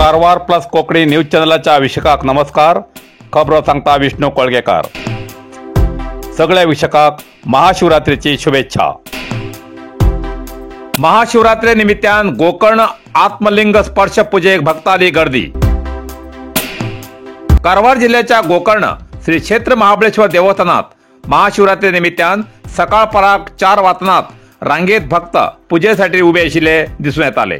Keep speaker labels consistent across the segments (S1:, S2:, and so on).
S1: Karwar plus Konkani news चॅनलाच्या वीक्षकांक नमस्कार. खबरो सांगता विष्णू कोळगेकार. सगळ्या वीक्षकांक महाशिवरात्रीची शुभेच्छा. महाशिवरात्री निमित्तान गोकर्ण आत्मलिंग स्पर्श पुजेक भक्ताली गर्दी. कारवार जिल्ह्याच्या गोकर्ण श्री क्षेत्र महाबळेश्वर देवस्थानात महाशिवरात्री निमित्तान सकाळपराक 4 वाजनात रांगेत भक्त पुजेसाठी उभे आशिल्ले दिसून येताले.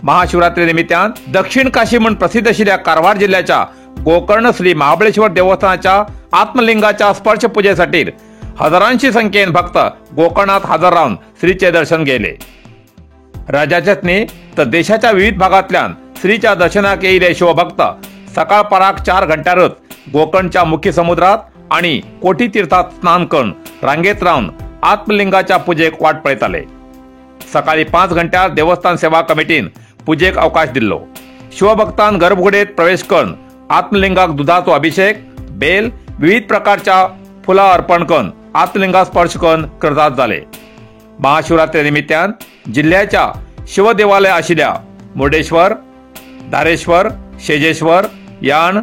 S1: महाशिवरात्री निमित्तान दक्षिण काशी म्हूण प्रसिद्ध आशिल्ल्या कारवार जिल्ह्याच्या गोकर्ण श्री महाबळेश्वर देवस्थानाच्या आत्मलिंगाच्या स्पर्श पुजेसाठी हजारांशी संख्येन भक्त गोकर्णात हजर रावन श्रीचे दर्शन घेतले. राज्याच्याच न्ही तर देशाच्या विविध भागांतल्यान श्रीच्या दर्शनाक येयिल्ले शिवभक्त सकाळपराक 4 घंट्यारच गोकर्णच्या मुख्य समुद्रात आणि कोटी तीर्थात स्नान करून रांगेत रावन आत्मलिंगाच्या पुजेक वाट पळयताले. सकाळी 5 घंट्यार देवस्थान सेवा कमिटीन पुजेक अवकाश दिल्लो. शिवभक्तान गर्भगुडीत प्रवेश करून आत्मलिंगाक दुधाचो अभिषेक, बेल, विविध प्रकारच्या फुलां अर्पण करून आत्मलिंगा स्पर्श करून कृतार्थ जाले. महाशिवरात्री निमित्तान जिल्ह्याच्या शिवदेवालय आशिल्ल्या मुर्डेश्वर, धारेश्वर, शेजेश्वर, याण,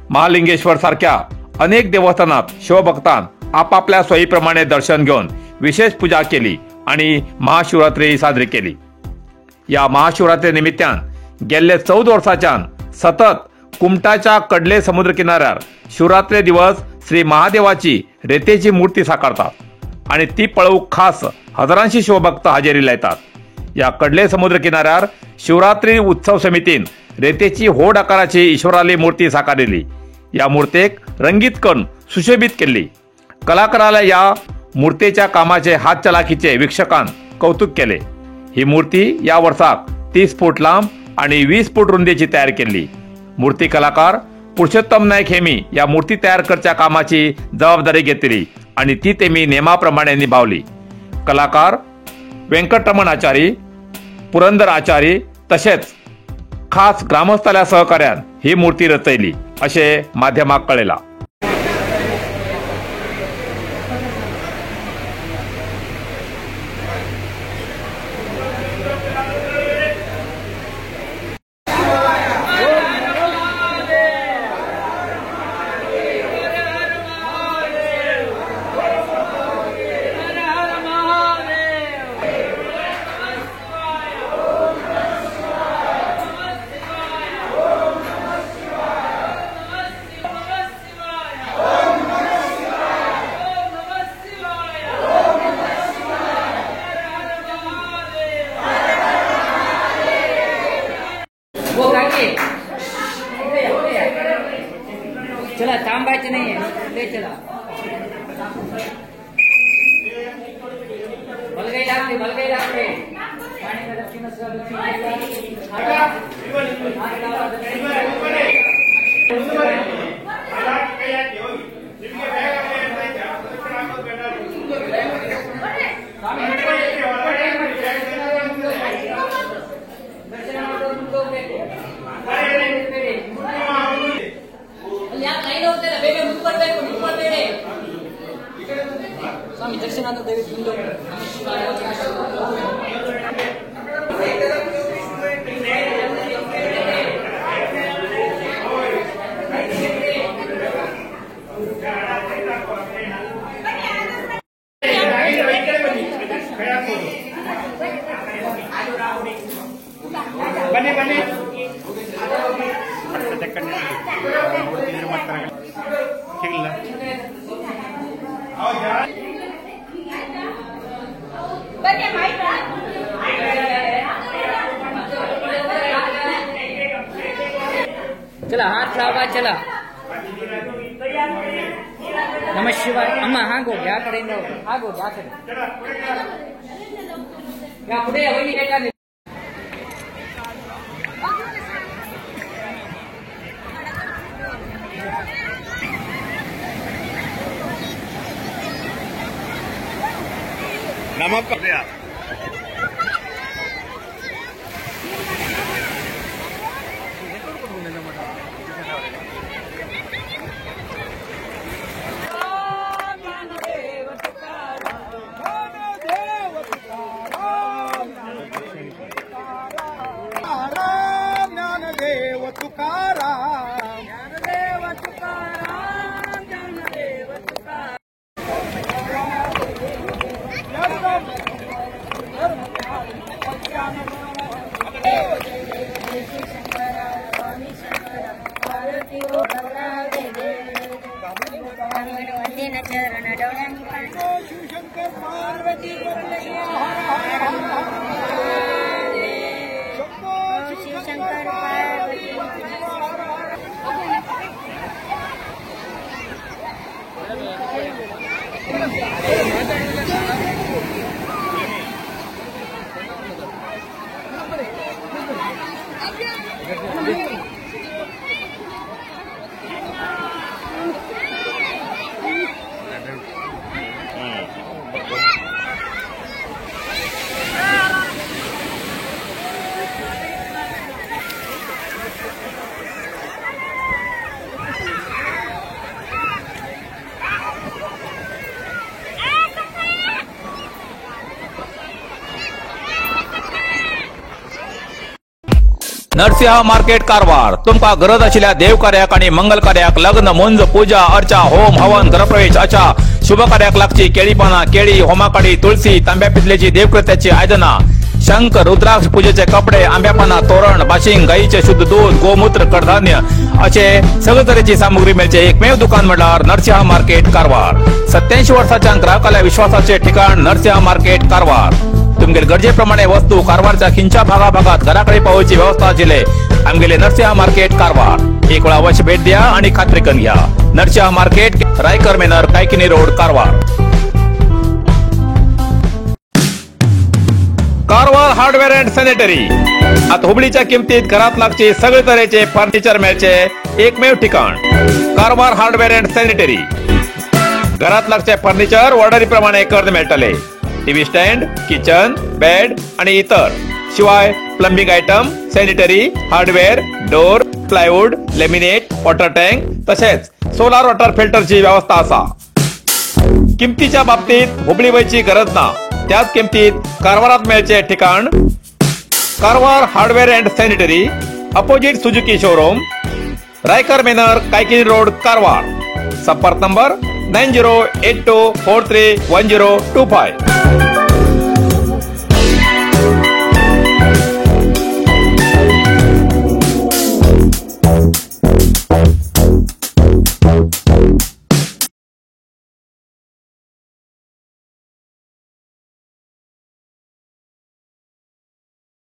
S1: महालिंगेश्वर सारख्या अनेक देवस्थानात शिवभक्तान आपापल्या सोयीप्रमाणे दर्शन घेवन विशेष पूजा केली आणि महाशिवरात्री साजरी केली. या महाशिवरात्री निमित्तान गेल्ले 14 वर्साच्यान सतत कुमटाच्या कडले समुद्र किनाऱ्यार शिवरात्री दिवस श्री महादेवाची रेतेची मूर्ती साकारतात आणि ती पळोवंक खास हजारांशी शिवभक्त हजेरी लायतात. या कडले समुद्र किनाऱ्यार शिवरात्री उत्सव समितीन रेतेची होड आकाराची ईश्वराली मूर्ती साकारली. या मूर्तेक रंगीत करून सुशोभित केली. कलाकाराला या मूर्तेच्या कामाचे हातचलाखीचे वीक्षकान कौतुक केले. ही मूर्ती या वर्साक 30 फूट लांब आणि 20 फूट रुंदीची तयार केली. मूर्ती कलाकार पुरुषोत्तम नाईक हेमी या मूर्ती तयार करच्या कामाची जबाबदारी घेतली आणि ती तेमी नेमाप्रमाणे निभावली. कलाकार व्यंकटरमण आचारी, पुरंदर आचारी तसेच खास ग्रामस्थाल्या सहकार्यान ही मूर्ती रचयली असे माध्यमाक कळयला.
S2: चला थांबायचं नाहीये, ले चला. बलगाई लागते, बलगाई लागते. स्वामी दर्शन दयविಟ್ಟು.
S3: बने बने
S2: चला हाथ लावा, चला. नमः शिवाय. अम्मा हागोगी, ಆ ಕಡೆಯಿಂದ ಹೋಗಿ, ಹಾಗೋಗಿ, ಆ ಕಡೆ. ಯಾ ಪುಡೆ ಹೋಗಿ ಬೇಕಾದ್ರೆ.
S3: ನಮಪ್ಪ
S1: नरसिंहा मार्केट कारवार तुमका गरज आशिल्ल्या देवकार्याक आनी मंगल कार्याक लग्न मुंज पूजा अर्चा होम हवन घरप्रवेश अशा शुभ कार्याक लागची केळी पानां केळी होमाकाडी तुळसी तांब्या पितलेची देवकृत्याची आयदनां शंख रुद्राक्ष पूजेचे कपडे आंब्या पानां तोरण बाशिंग गायीचे शुद्ध दूध गोमूत्र कडधान्य असे सगळे तरेची सामुग्री मेळचे एकमेव दुकान म्हळ्यार नरसिंहा मार्केट कारवार। 87 वर्साच्या ग्राहकाल्या विश्वासाचे ठिकाण नरसिंहा मार्केट कारवार। तुमगेले गरजेप्रमाणे वस्तू कारवारच्या खिंच्या भागा भागात घराकडे पावोवची व्यवस्था आशिल्ले आमगेले नरसिंहा मार्केट कारवार। एक वेळा अवश्य भेट द्या आणि खात्री करून घ्या। Narasimha market, Raikar manor, Kaikini road, Karwar. Karwar hardware and sanitary आता हुबळीच्या किमतीत घरात लागचे सगळे तरेचे फर्निचर मेळचे एकमेव ठिकाण कारवार हार्डवेअर अँड सॅनिटरी। घरात लागचे फर्निचर ऑर्डरी प्रमाणे करून मेळटले। टीव्ही स्टँड, किचन, बेड आणि इतर शिवाय plumbing item, sanitary, hardware, door, plywood, laminate, water tank तसेच सोलार वॉटर फिल्टरची व्यवस्था असा। किमतीच्या बाबतीत हुबळी वयची गरज ना, त्याच किमतीत कारवारात मेळचे ठिकाण Karwar hardware and sanitary, opposite Suzuki showroom, Raikar manor, Kaikini road, Karwar. संपर्क नंबर 9082431025।